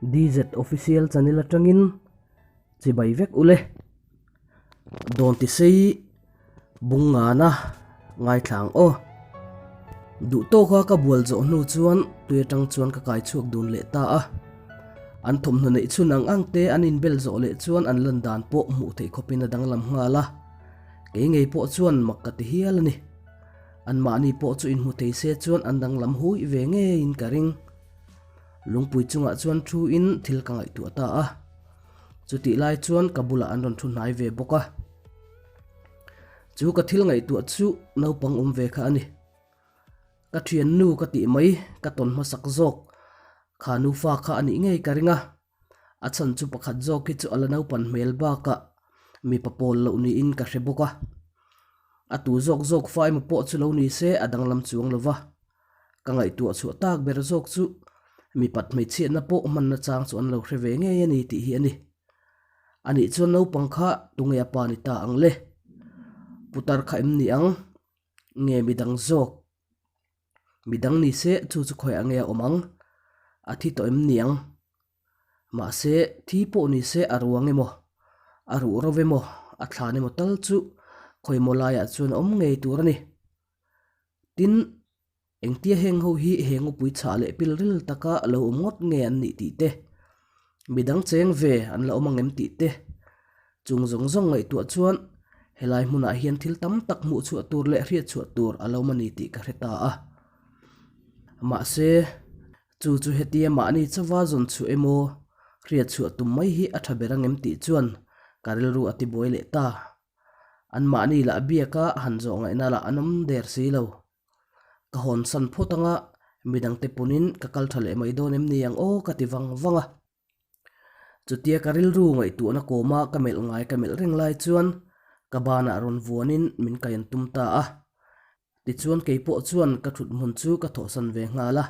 DZ Official channel atangin chibai vek ule. Dawn ti sei bung ngana ngaithla ang aw. Duh tawka ka bual zawh hnu chuan tui atang chuan ka kai chhuak dun leh ta a. An thawmhnaw neih chhun ang ang te an inbel zawh leh chuan an lan dan pawh hmuh theih khawpin a danglam nghal a. Kei ngei pawh chuan mak ka ti hial a ni. Anmahni pawh chu inhmu thei se chuan an danglam hui ve ngeiin ka ring. Lungpui chungah chuan thu in thil ka ngaihtuah ta a. Chutih lai chuan ka bulah an rawn thu hnai ve bawk a. Chu ka thil ngaihtuah chu naupang awm ve kha a ni. Ka thiannu ka tih mai ka tawn hmasak zawk kha nufa kha a nih ngei ka ring a. A chhan chu pakhat zawk hi chu a la naupan hmel bakah mipa pawl loh niin ka hre bawk a. A tu zawk zawk fa emaw pawh chu lo ni se a danglam chuang lo va. Ka ngaihtuah chhuah tak ber zawk chu mipat hmeichhiatna pawh hmanna chang chu an lo hre ve ngei a ni tih hi a ni. Anih chuan naupang kha tunge a pa ni ta ang le? Putar kha em ni ang? Nge midang zawk? Midang ni se chu chu khawiah nge a awm ang? A thi tawh em ni ang? Mahse thi pawh ni se a ruang emaw, a ruh ro emaw, a thlan emaw tal chu khawimaw laiah chuan a awm ngei tur a ni. Tin, engtia heng ho hi he ngawpui chhah leh pilril taka lo awm ngawt nge an nih tih te, midang cheng ve an la awm ang em tih te, chung zawng zawng ngaihtuah chuan helai hmunah hian thil tam tak hmuh chhuah tur leh hriat chhuah tur a lo awm a ni tih ka hre ta a. Mahse, chu chu hetia mahni chauva zawn chhuah emaw hriat chhuah tum mai hi a tha ber ang em tih chuan ka rilru a tibuai leh ta. Anmahni lah biaka han zawh ngaihna lah an awm der si lo. Ka hawn san phawt anga midangte punin ka kal tha leh mai dawn em ni ang aw ka ti vang vang a. Chutia ka rilru ngaihtuahna kawma ka melh ngai ka melh reng lai chuan ka banah rawn vuanin min kai an tum ta a. Tichuan kei pawh chuan ka thut hmun chu ka thawhsan ve nghal a,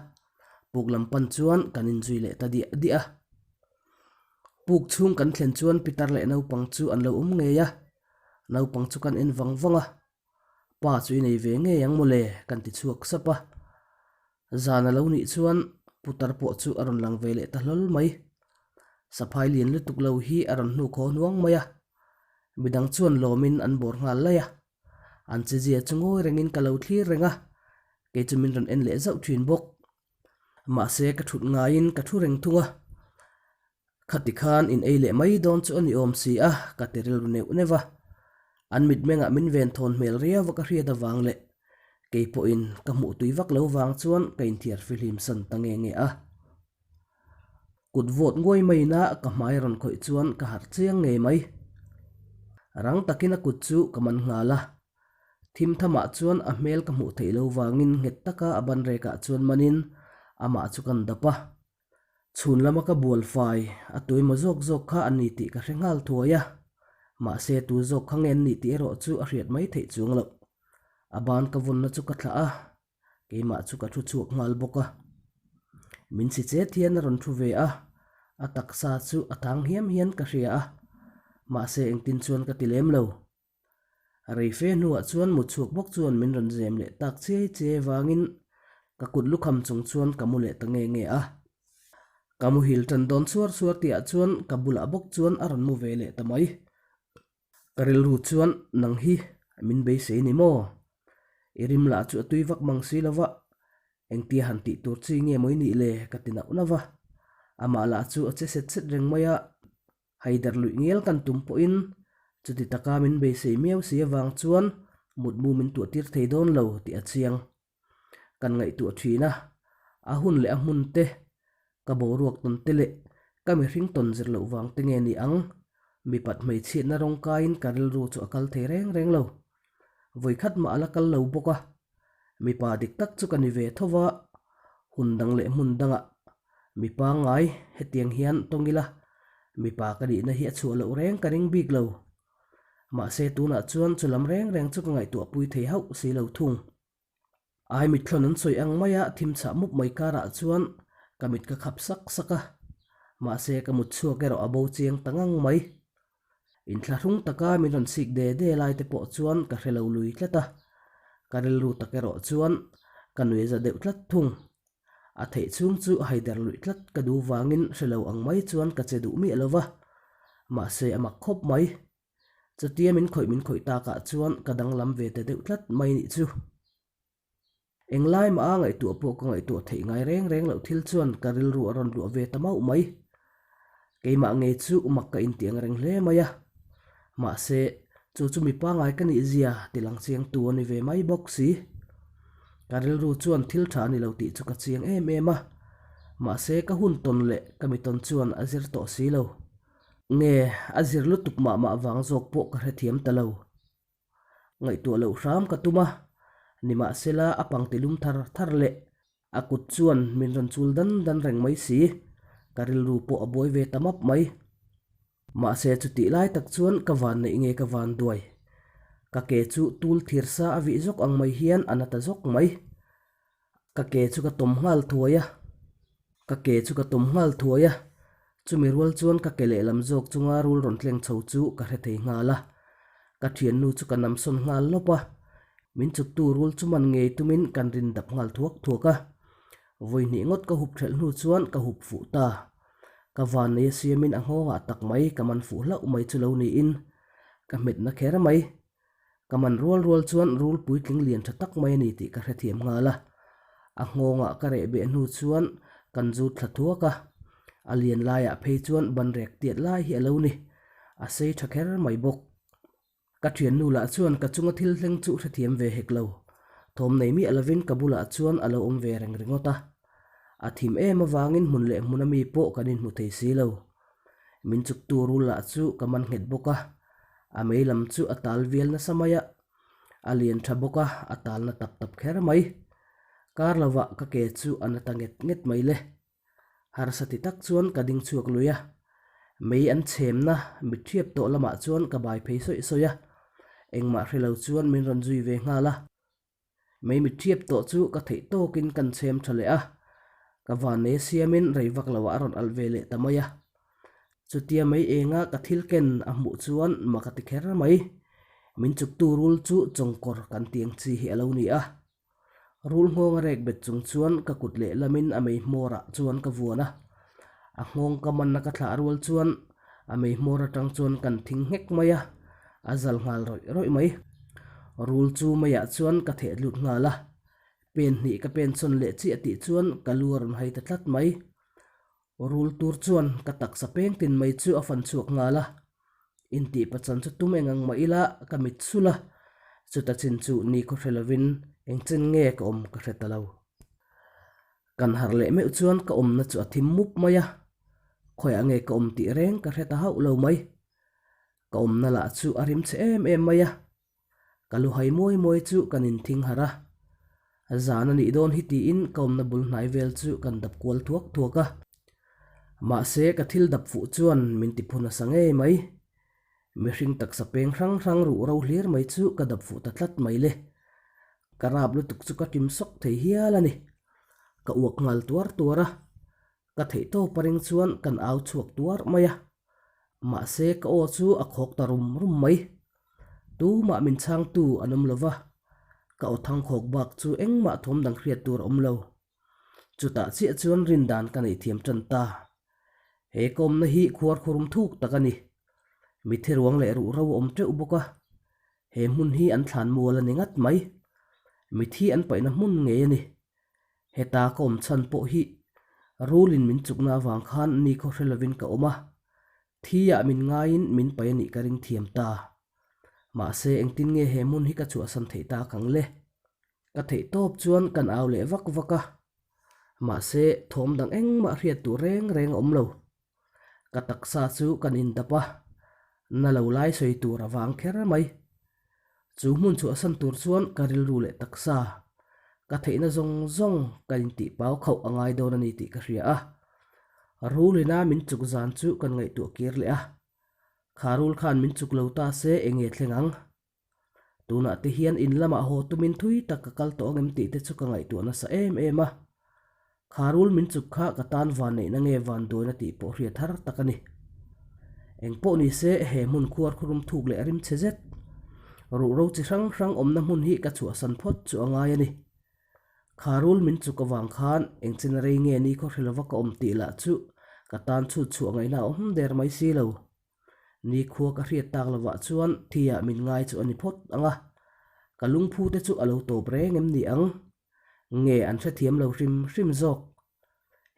puk lam pan chuan kan inzui leh ta diah diah a. Puk chhung kan thlen chuan pitar leh naupang chu an lo awm ngei a, naupang chu kan en vang vang a, pa chu i nei ve ngei ang mawle kan ti chhuak sap a. Zan a lo nih chuan putar pawh chu a rawn lang ve leh ta hlawl mai. Saphai lian lutuk lo hi a rawn hnuk haw hnuang mai a, midang chuan lawmin an bawr nghal laih a. An chezia chu ngawi rengin ka lo thlir reng a, kei chu min rawn en leh zauh thin bawk. Mahse ka thut ngaiin ka thu reng thung a, khati khan in ei leh mai dawn chu a ni awm si a, ka ti rilru neuh neuh a. An mitmengah min ven thawn hmel riau a ka hriat avang leh kei pawhin ka hmuh tui vak lo vang chuan ka inthiar fihlim san ta nge nge a. Kut vawt nguai maina ka hmai rawn khawih chuan ka harh chiang ngei mai. Rang takin a kut chu ka man nghal a. Thim thamah chuan a hmel ka hmuh theih lo vangin nghet taka a ban rekah chuan manin amah chu kan dap a. Chhun lama ka bual fai a tuimaw zawk zawk kha a ni tih ka hre nghal thuai a. Mahse tu zawk kha nge an nih tih erawh chu a hriat mai theih chuang loh. A ban ka vawnna chu ka thlah a. Keimah chu ka thu chhuak nghal bawk a. Min si chet hian a rawn thu ve a, a taksa chu a tang hiam hian ka hria a, mahse engtin chuan ka ti lem lo. Rei fe hnuah chuan mut chhuak bawk chuan min rawn zem leh tak chiai chiai vangin ka kut lukham chung chuan ka mu leh ta nge nge a. Ka muhil tan dawn chhuar chhuar tihah chuan ka bulah bawk chuan a rawn mu ve leh ta mai. Ka rilru chuan nang hi min beisei ni maw? I rim lah chu a tui vak mang si lo va, engtia han tih tur chi nge maw i nih le ka ti nauh nauh va. Amah lah chu a che set set reng mai a, haider luih ngial kan tum pawhin chuti taka min beisei miau si avang chuan mutmu min tuah tir thei dawn lo tih a chiang. Kan ngaihtuah thin a, a hun leh a hmun te, ka boruak tawn te leh ka mihring tawn zir loh vang te nge ni ang? Mipat hmeichhiatna rawng kaiin ka rilru chu a kal thei reng reng lo. Vawikhat mah a la kal lo bawk a, mipa dik tak chu ka ni ve tho va, hun dang leh hmun dangah mipa ngai hetiang hian tawng ila mipa ka nihna hi a chhuah loh reng ka ring bik lo. Mahse tunah chuan chu lam reng reng chu ka ngaihtuah pui thei hauh si lo thung. Ai mitthlawn an sawi ang maia thim chhah mup mai karah chuan ka mit ka khap sak sak a, mahse ka mut chhuak erawh a bo chiang ta ngang mai. Inthlahrung taka min rawn sik de de lai te pawh chuan ka hre lo lui tlat a, ka rilru tak erawh chuan ka nui za deuh tlat thung. A theih chhung chu haider luih tlat ka duh vangin hre lo ang mai chuan ka che duh miah lo va, mahse a mak khawp mai. Chutia min khawih min khawih takah chuan ka danglam ve ta deuh tlat mai nih chu. Englai mah a ngaihtuah pawh ka ngaihtuah theih ngai reng reng loh thil chuan ka rilru a rawn luah ve ta mauh mai. Keimah ngei chu mak ka inti ang reng hle mai a. Mahse, chu chu mi pangai ka nih zia ti lang chiangtu a ni ve mai bawk si. Ka rilru chuan thil tha a ni lo tih chu ka chiang em em a. Mahse, ka hun tawn leh ka mi tawn chuan a zir tawh si lo. Nge, a zir lutuk mah mah vang zawk pawh ka hrethiam ta lo. Ngaihtuah loh hram ka tum a, nimahsela a pangti lum thar thar leh a kut chuan min rawn chul dan dan reng mai si, ka rilru pawh a buai ve ta map mai. Mahse chutih lai tak chuan ka van neih nge ka van duai. Ka ke chu tul thir sa a vih zawk ang mai hian a na ta zawk mai. Ka ke chu ka tawm nghal thuai a, ka ke chu ka tawm nghal thuai a, chumi rual chuan ka ke lehlam zawk chunga rul rawn tleng chho chu ka hre thei nghal a, ka thiannu chu ka namsawn nghal lawp a, min chuktu rul chu man ngei tumin kan rin dap nghal thuak thuak a, vawi hnih ngawt ka hup thelh hnu chuan ka hup fuh ta, ka van nei a siamin a nghawngah tak mai ka man fuh hlauh mai chu lo niin ka hmetna kher mai. Ka man rual rual chuan rul puitling lian tha tak mai a ni tih ka hrethiam nghal a. A nghawngah ka reh beh hnu chuan kan zut thla thuak a, a lian laiah phei chuan ban rek tiat lai hi a lo ni, a sei tha kher mai bawk. Ka thiannu lah chuan ka chunga thil thleng chu hrethiam ve hek lo, thawm nei miah lovin ka bulah chuan a lo awm ve reng ringawt a. A thim em avangin hmun leh hmuna mi pawh kan inhmu thei si lo. Min chuktu rul lah chu ka man nghet bawk a, A mei lam chu a tal vial nasa mai a, a lian tha bawk a, a tal na tap tap kher mai. Kar lovah ka ke chu a na ta nget nget mai le. Harsa ti tak chuan ka ding chhuak lui a, mei an chhemna mit thiap tawh lamah chuan ka bai phei sawih sawih a, engmah hre lo chuan min rawn zui ve nghal a. Mei mit thiap tawh chu ka theih tawkin kan chhem tha leh a, ka vannei siamin rei vak loah a rawn alh ve leh ta mai a. Chutia mei enga ka thil ken a hmuh chuan mak a ti kher mai. Min chuktu rul chu chawngkawr kan ti ang chi hi a lo ni a. Rul nghawng a rek bet chung chuan ka kut lehlamin a mei hmawrah chuan ka vuan a. A nghawng ka manna ka thlah rual chuan A mei hmawr atang chuan kan thing nghek mai a, a zal nghal rawih rawih mai. Rul chu meiah chuan ka theh lut nghal a, pen hnih ka pen sawn leh chiah tih chuan ka lu a rawn hai ta tlat mai. Rul tur chuan ka taksa peng tin mai chu a fan chhuak nghal a, intih pachan chu tum eng ang mah ila ka mit sulh a, chuta chin chu nikhaw hre lovin engchen nge ka awm ka hre ta lo. Kan harh leh meuh chuan ka awmna chu a thim mup mai a, khawiah nge ka awm tih reng ka hre ta hauh lo mai. Ka awmna lah chu a rim chhe em em mai a, ka lu hai muai muai chu kan inthing harh a. Zan a nih dawn hi tiin ka awmna bul hnai vel chu kan dap kual thuak thuak a. Mahse ka thil dap fuh chuan min ti phu nasa ngei mai. Mihring taksa peng hrang hrang ruh ro hlir mai chu ka dap fuh ta tlat mai le. Ka rap lutuk chu ka ṭim sawk thei hial a ni. Ka uak nghal tuar tuar a, ka theih tawp a ring chuan kan au chhuak tuar mai a. Mahse ka aw chu a khawk ta rum rum mai. Tumah min chhangtu an awm lo va, ka aw thang khawk bak chu engmah thawm dang hriat tur a awm lo. Chutah chiah chuan rindan ka neih thiam tan ta. He kawmna hi khuar khurum thuk tak a ni. Mitthi ruang leh ruhro a awm teuh bawk a. He hmun hi an thlan mual a ni ngat mai. Mitthi an paihna hmun ngei a ni. Heta ka awm chhan pawh hi rulin min chukna avang khan nikhaw hre lovin ka awm a. Thi ah min ngaiin min paih a nih ka ring thiam ta. Mahse engtin nge he hmun hi ka chhuahsan theih tak ang le? Ka theih tawp chuan kan au leh vak vak a, mahse thawm dang engmah hriat tur reng reng a awm lo. Ka taksa chu kan indap a, na lo lai sawi tur a vang kher mai. Chu hmun chhuahsan tur chuan ka rilru leh taksa, ka theihna zawng zawng ka intih pau khauh a ngai dawn a ni tih ka hria a. Rulina min chuk zan chu kan ngaihtuah kir leh a, kha rul khan min chuk lo ta se enge thleng ang? Tunah te hian in lamah haw tumin thui tak ka kal tawh ang em tih te chu ka ngaihtuah nasa em em a. Kha rul min chuk kha ka tan van neihna nge van duaina tih pawh hriat har tak a ni. Eng pawh ni se he hmun khuar khurum thuk leh rim chhe zet, ruhro chi hrang hrang awmna hmun hi ka chhuahsan phawt chu a ngai a ni. Kha rul min chuk avang khan engchen rei nge ni khaw hre lova ka awm tih lah chu ka tan chhut chhuah ngaihna a awm der mai si lo. Nikhua ka hriat tak lovah chuan thi ah min ngai chu a ni phawt ang a, ka lungphu te chu a lo tawp reng em ni ang? Nge an hrethiam lo hrim hrim zawk?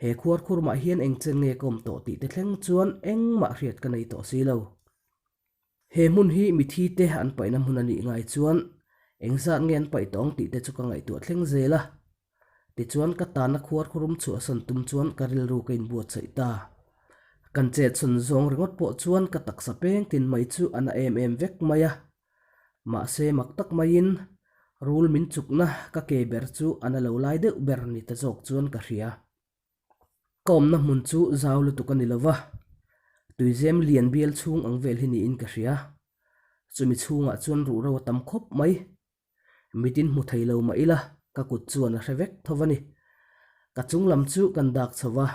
He khuar khurmah hian engchen nge ka awm tawh tih te thleng chuan engmah hriat ka nei tawh si lo. He hmun hi mithi te an paihna hmun a nih ngai chuan engzat nge an paih tawh ang tih te chu ka ngaihtuah thleng zel a. Tichuan ka tanna khuar khurum chhuahsan tum chuan ka rilru ka inbuatsaih ta. Kan chetchhawn zawng ringawt pawh chuan ka taksa peng tin mai chu a na em em vek mai a. Mahse mak tak maiin rul min chukna ka ke ber chu a na lo lai deuh ber ni ta zawk chuan ka hria. Ka awmna hmun chu zau lutuk a ni lo va, tuizem lian bial chhung ang vel hi niin ka hria. Chumi chhungah chuan ruhro a tam khawp mai. Mitin hmu thei lo mah ila ka kut chuan a hre vek tho a ni. Ka chung lam chu kan dak chho va,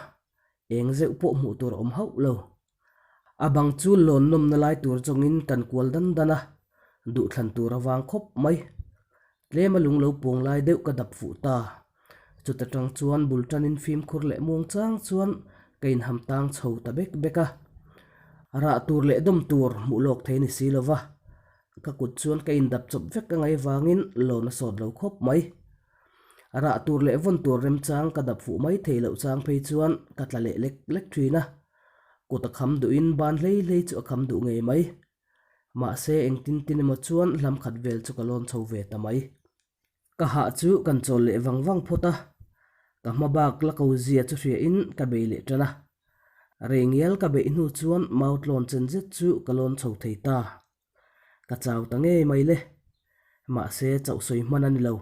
eng zeuh pawh hmuh tur a awm hauh lo. A bang chu lawn nawmna lai tur chawngin kan kual dan dan a, duhthlan tur a vang khawp mai. Tlema lung lo pawng lai deuh ka dap fuh ta. Chuta tang chuan bul tanin fimkhur leh muang chang chuan ka inham tang chho ta bek bek a. Rah tur leh dawm tur hmuh lawk thei ni si lo va, Ka kut chuan ka indap chawp vek a ngaih vangin loan a sawt lo khawp mai. Rah tur leh vawn tur remchang ka dap fuh mai thei loh chang phei chuan ka tla leh lek lek thin a. Kut a kham duhin ban hlei hlei chu a kham duh ngei mai. Mahse engtin tin emaw chuan hlam khat vel chu ka lawn chho ve ta mai. Ka hah chu kan chawl leh vang vang phawt a, ka hma bak la ko zia chu hria in ka bei leh tan a. Rei ngial ka beih hnu chuan mau tlawn chen zet chu ka lawn chho thei ta. Ka chau ta ngei mai le. Mahse chauh sawi hman a ni lo.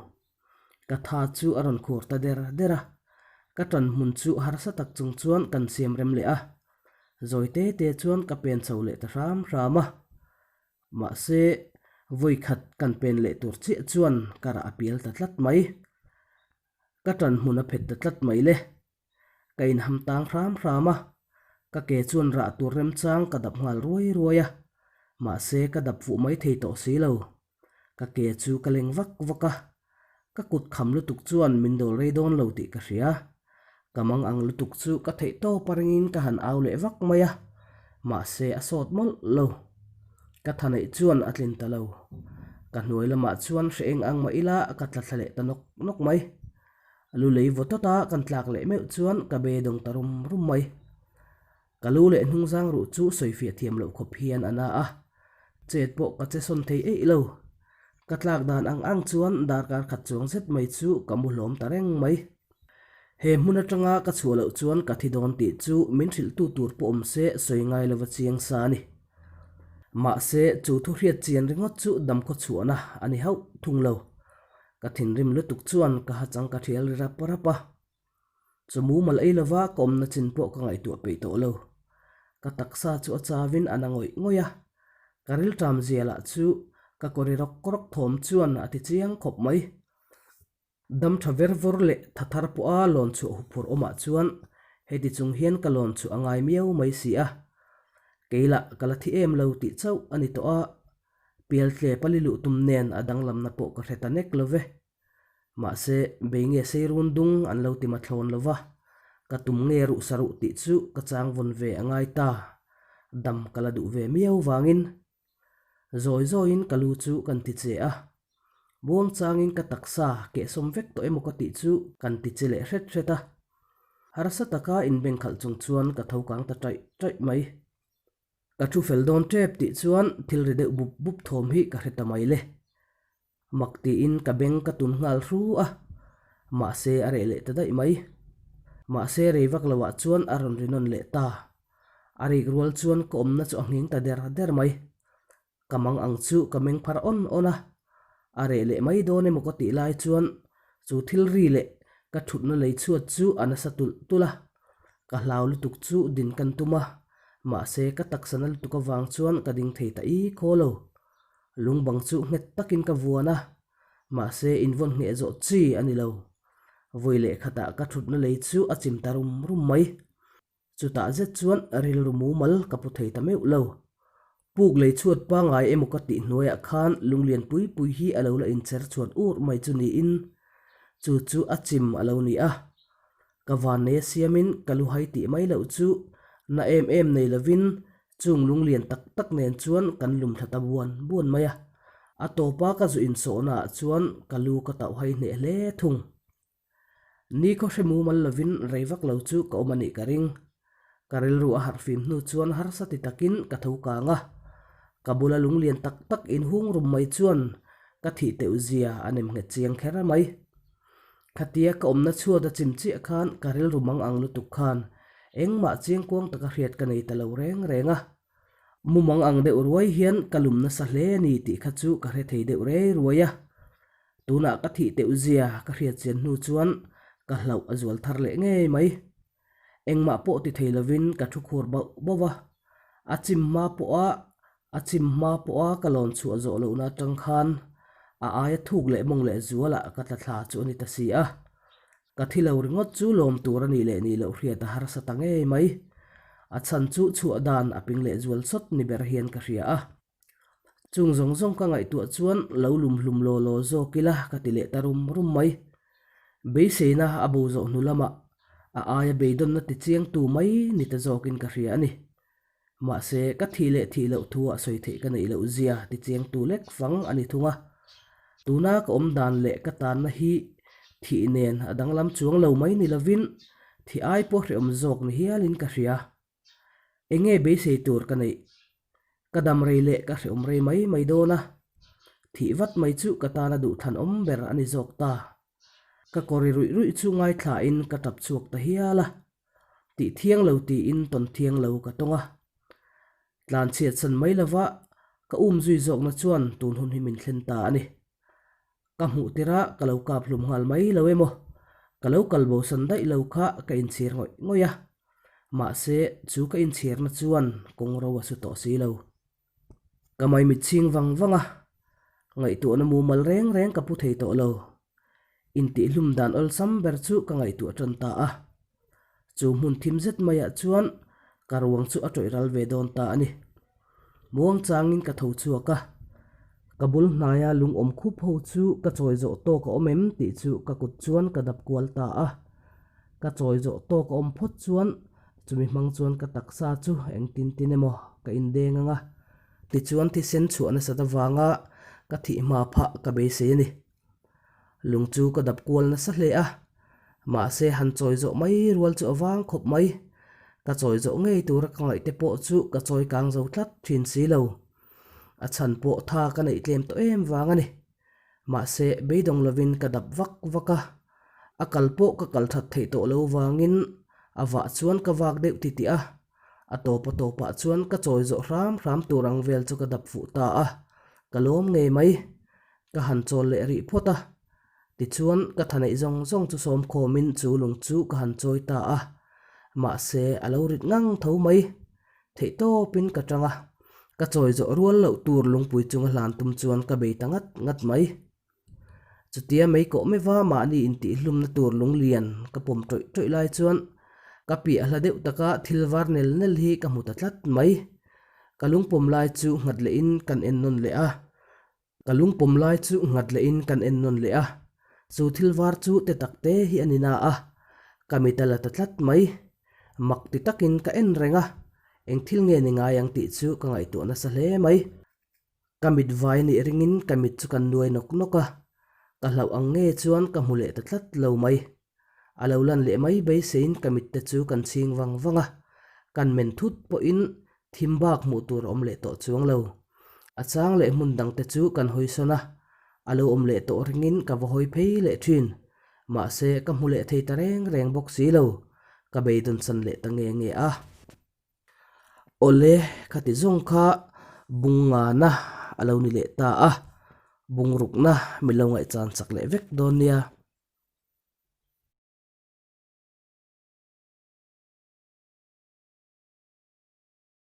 Ka tha chu a rawn khur ta der der a, ka tan hmun chu harsa tak chung chuan kan siam rem leh a. Zawi te te chuan ka pen chho leh ta hram hram a. Mahse, vawi khat kan pen leh tur chiah chuan ka rah a pial ta tlat mai. Ka tan hmun a phet ta tlat mai le. Ka inham tang hram hram a, ka ke chuan rah tur remchang ka dap nghal ruai ruai a, mahse ka dap fuh mai thei tawh si lo. Ka ke chu ka leng vak vak a, ka kut kham lutuk chuan min dawl rei dawn lo tih ka hria. Ka mang ang lutuk chu ka theih tawp a ringin ka han au leh vak mai a, mahse a sawt mawlh lo. Ka tha neih chuan a tlin ta lo. Ka hnuai lamah chuan hre eng ang mah ila ka tla thla leh ta nawk nawk mai. Lu lei vaw tawt a kan tlak leh meuh chuan ka be dawng ta rum rum mai. Ka lu leh hnungzang ruh chu sawifiah thiam loh khawp hian a na a, chet pawh ka che sawn thei eih lo. Ka tlak dan ang ang chuan darkar khat chuang zet mai chu ka mu hlawm ta reng mai. He hmun atanga ka chhuah loh chuan ka thi dawn tih chu min hrilhtu tur pawh awm se sawi ngai lova chiang sa a ni. Mahse, chu thu hriat chian ringawt chu damkhaw chhuahna a ni hauh thung lo. Ka thinrim lutuk chuan ka hachang ka thial ri rap rap a. Chu mumal ei lova ka awmna chin pawh ka ngaihtuah peih tawh lo. Ka taksa chu a chavin a na ngawih ngawih a. Ka rilṭam zia lah chu ka kawri rawk rawk thawm chuan a ti chiang khawp mai. Dam tha ver vawr leh tha thar pawha lawn chhuah huphurh awmah chuan heti chung hian ka lawn chhuah a ngai miau mai si a. Kei lah ka la thi em lo tih chauh a ni tawh a. Pialtle pali luh tum nen a danglamna pawh ka hre ta nek lo ve. Mahse, bei nge sei run dung an lo ti mathlawn lo va, ka tum nge ruh sa ruh tih chu ka chang vawn ve a ngai ta. Dam ka la duh ve miau vangin. Zawi zawiin ka lu chu kan ti che a. Buang changin ka taksa kehsawm vek tawh emaw ka tih chu kan ti che leh hret hret a. Harsa taka inbengkhalh chung chuan ka tho kang ta taih taih mai. Ka thu fel dawn tep tih chuan thil ri deuh bup bup thawm hi ka hre ta mai le. Mak tiin ka beng ka tun nghal hru a, mahse a reh leh ta daih mai. Mahse rei vak loah chuan a rawn ri nawn leh ta. A rik rual chuan ka awmna chu a nghing ta der der mai. Ka mang ang chu ka meng phar awn awn a, a reh leh mai dawn emaw ka tih lai chuan chu thil ri leh ka thutna lei chhuat chu a nasa tulh tulh a, ka hlau lutuk chu din kan tum a, mahse ka taksa na lutuk avang chuan ka ding thei ta i khaw lo. Lung bang chu nghet takin ka vuan a, mahse invawn ngheh zawh chi a ni lo. Vawi leh khatah ka thutna lei chu a chim ta rum rum mai. Chutah zet chuan rilru mumal ka pu thei ta meuh lo. Puk lei chhuat pangngai emaw ka tih hnuaiah khan lunglian pui pui hi a lo la incher chhuat ur mai chu niin. Chu chu a chim a lo ni a. Ka vannei a siamin ka lu hai tih mai loh chu na em em nei lovin chung lung lian tak tak nen chuan kan lum thla ta buan buan mai a. A tawpa ka zu insawhna ah chuan ka lu ka tauh hai hneh hle thung. Ni khaw hre mumal lovin rei vak lo chu ka awm a nih ka ring. Ka rilru a harh fim hnu chuan harsa ti takin ka tho kang a. Ka bula lung lian tak tak inhung rum mai chuan ka thih teuh zia a nem nghet chiang kher mai. Khatia ka awmna chhuat a chim chiah khan ka rilru mang ang lutuk khan engmah chiangkuang taka hriat ka nei ta lo reng reng a. Mumang ang deuh ruai hian ka lum nasa hle a ni tih kha chu ka hre thei deuh rei ruai a. Tunah ka thih teuh zia ka hriat chian hnu chuan ka hlauh a zual thar leh ngei mai. Engmah pawh ti thei lovin ka thu khur bauh bauh a. A chim hma pawha a chim hma pawha ka lawn chhuah zawh lohna atang khan a aia thuk leh mawng leh zualah ka tla thla chu a ni ta si a. Ka thi lo ringawt chu lawm tur a nih leh nih loh hriat a harsa ta ngei mai. A chhan chu chhuah dan a ping leh zual sawt ni ber hian ka hria a. Chung zawng zawng ka ngaihtuah chuan lo lum hlum law law zawk ila ka ti leh ta rum rum mai. Beiseina a bo zawh hnu lamah a aia beidawnna ti chiangtu mai ni ta zawkin ka hria a ni. Mahse, ka thih leh thih loh thuah sawi theih ka neih loh zia ti chiangtu lek fang a ni thung a. Tuna ka awm dan leh ka tanna hi thih nen a danglam chuang lo mai ni lovin thih ai pawh hrehawm zawk ni hialin ka hria. Eng nge beisei tur ka neih? Ka dam rei leh ka hrehawm rei mai mai dawn a, thih vat mai chu ka tana duhthlan awm ber a ni zawk ta. Ka kawri ruih ruih chu ngaithlain ka tap chhuak ta hial a, tih thiang lo tiin tawn thiang lo ka tawng a. Tlan chhiat san mai lova ka um zui zawkna chuan tun hun hi min thlen ta a ni. Ka hmuh tirh a ka lo kap hlum nghal mai lo emaw, ka lo kal bo san daih lo kha ka inchhir ngawih ngawih a. Mahse, chu ka inchhirna chuan kawng ro a su tawh si lo. Ka maimit chhing vang vang a, ngaihtuahna mumal reng reng ka pu thei tawh lo. Intihhlum dan awlsam ber chu ka ngaihtuah tan ta a. Chu hmun thim zet maiah chuan ka ruang chu a tawih ral ve dawn ta a ni. Muang changin ka tho chhuak a, ka bul hnaia lungawm khup ho chu ka chawi zawh tawk a awm em tih chu ka kut chuan ka dap kual ta a. Ka chawi zawh tawk a awm phawt chuan chumi hmang chuan ka taksa chu engtin tin emaw ka indeng ang a. Tichuan thisen chhuah nasat avanga ka thih hma phah ka beisei a ni. Lung chu ka dap kual nasa hle a, mahse han chawi zawh mai rual chu a vang khawp mai. Ka chawi zawh ngei tura ka ngaih te pawh chu ka chawi kang zo tlat thin si lo. A chhan pawh tha ka neih tlem tawh em vang a ni. Mahse beidawng lovin ka dap vak vak a, a kal pawh ka kal that theih tawh lo vangin a vah chuan ka vak deuh titih a, a tawp a tawpah chuan ka chawi zawh hram hram tur ang vel chu ka dap fuh ta a, ka lawm ngei mai. Ka han chawl leh rih phawt a, tichuan ka tha neih zawng zawng chu sawm khawmin chu lung chu ka han chawi ta a, mahse a lo rit ngang tho mai. Theih tawpin ka tang a, ka chawi zawh rual loh tur lungpui chunga hlan tum chuan ka bei ta ngat ngat mai. Chutia mei kawh meuha mahni intihhlumna tur lung lian ka pawm tawih tawih lai chuan ka piah hla deuh taka thil var nel nel hi ka hmu ta tlat mai. Ka lungpawm lai chu nghat lehin kan en nawn leh a, Ka lungpawm lai chu nghat lehin kan en nawn leh a, chu thil var chu te tak te hi a ni na a, ka mit a la ta tlat mai. Mak ti takin ka en reng a, eng thil nge ni ngai ang tih chu ka ngaihtuah nasa hle mai. Ka mit vai nih ringin ka mit chu kan nuai nawk nawk a, ka hlauh ang nge chuan ka hmu leh ta tlat lo mai. A lo lan leh mai beiseiin ka mit te chu kan chhing vang vang a, kan men thut pawhin thim bak hmuh tur a awm leh tawh chuang lo. A chang leh hmun dang te chu kan hawi sawn a, a lo awm leh tawh ringin ka va hawi phei leh thin. Mahse, ka hmu leh thei ta reng reng bawk si lo, ka beidawn san leh ta nge nge a. Awle, khati zawng kha bungngana a lo ni leh ta a, bungrukna min lo ngaihchan chak leh vek dawn nia.